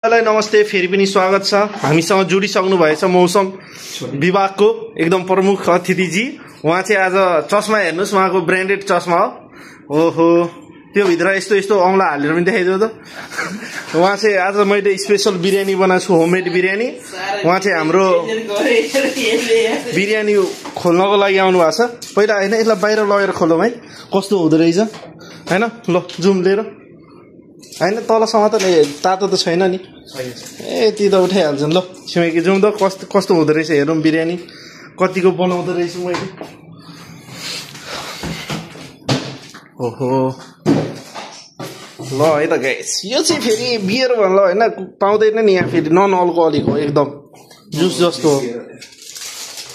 सबैलाई नमस्ते, फेरि पनि स्वागत छ। हामीसँग जोडिसक्नु भएछ मौसम विभागको एकदम प्रमुख अतिथिजी। उहाँ चाहिँ आज चस्मा हेर्नुहोस्, उहाँको ब्रान्डेड चस्मा हो। ओहो, त्यो भित्र यस्तो यस्तो औँला हालेर पनि देखाइदियो त। उहाँ चाहिँ आज मैले स्पेसल बिरयानी बनाएको छु, होममेड बिरयानी। उहाँ चाहिँ हाम्रो बिरयानी खोल्नको लागि आउनु भएको छ। पहिला होइन, यसलाई बाहिर लगेर खोलौँ है, कस्तो हुँदो रहेछ होइन। ल जुम लिएर होइन, तलसम्म त तातो त छैन नि। ए ती त उठाइहाल्छन्। ल छिमेकी जाउँ त, कस्तो हुँदो रहेछ हेरौँ बिरयानी, कतिको बनाउँदो रहेछु मैले। ओहो, ल है त गाइस, यो चाहिँ फेरि बियर भन्नु होइन, पाउँदैन नि यहाँ, फेरि नन अल्कोहलिक हो, एकदम जुस जस्तो हो।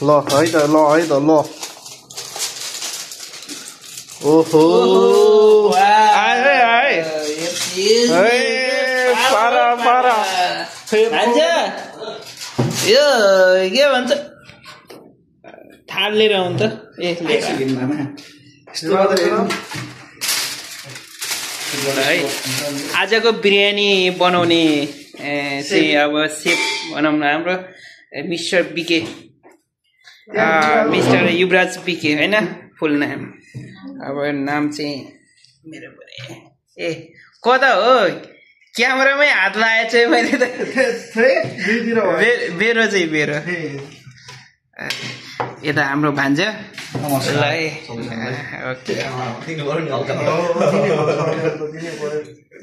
ल है त, ल है त, ल। ओहो, आए आए पारा पारा यो के भन्छ, थाल लिएर आउनु त। है आजको बिरयानी बनाउने चाहिँ अब सेफ भनौँ न, हाम्रो मिस्टर बिके, मिस्टर युवराज बिके होइन, फुल नाम। अब नाम चाहिँ मेरो ए कता हो, क्यामेरामै हात लगाएको चाहिँ मैले त। बेरो चाहिँ बेरो यता हाम्रो भान्जा।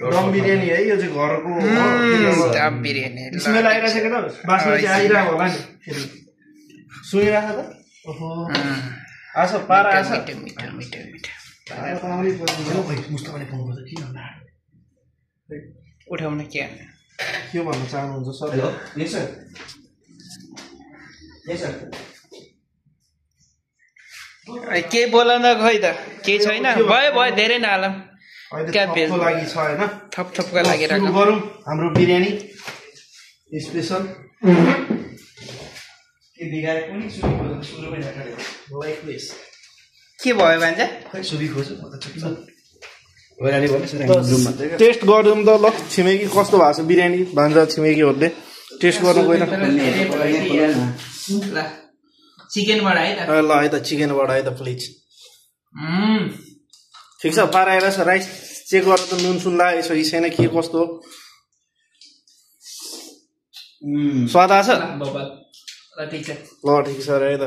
दम बिरयानी है, यो चाहिँ घरको दम बिरयानी। स्मेल आइरहेको छ, बासमती आइरहेको होला नि, सुनिरहेको त। ओहो, आछ पारा आछ, मिठो मिठो मिठो मिठो उठाउन के भन्न चाहनुहुन्छ सर? केही बोलाउन खै त केही छैन। भयो भयो, धेरै नहालौँ, लागि छ होइन, थप थपका लागि सुरु गरौँ हाम्रो बिरयानी स्पेसल। के भयो भन्छ, टेस्ट गरौँ त। ल छिमेकी कस्तो भएको छ बिरयानी, भान्जा छिमेकीहरूले टेस्ट गर्नु गएन। चिकनबाट है त। ल है त, चिकनबाट है त प्लिज। ठिक छ, पाराएर छ। राइस चेक गरेर त नुन सुन लागेको छ कि छैन, के कस्तो हो, स्वाद आछ? ल ठिक छ है त।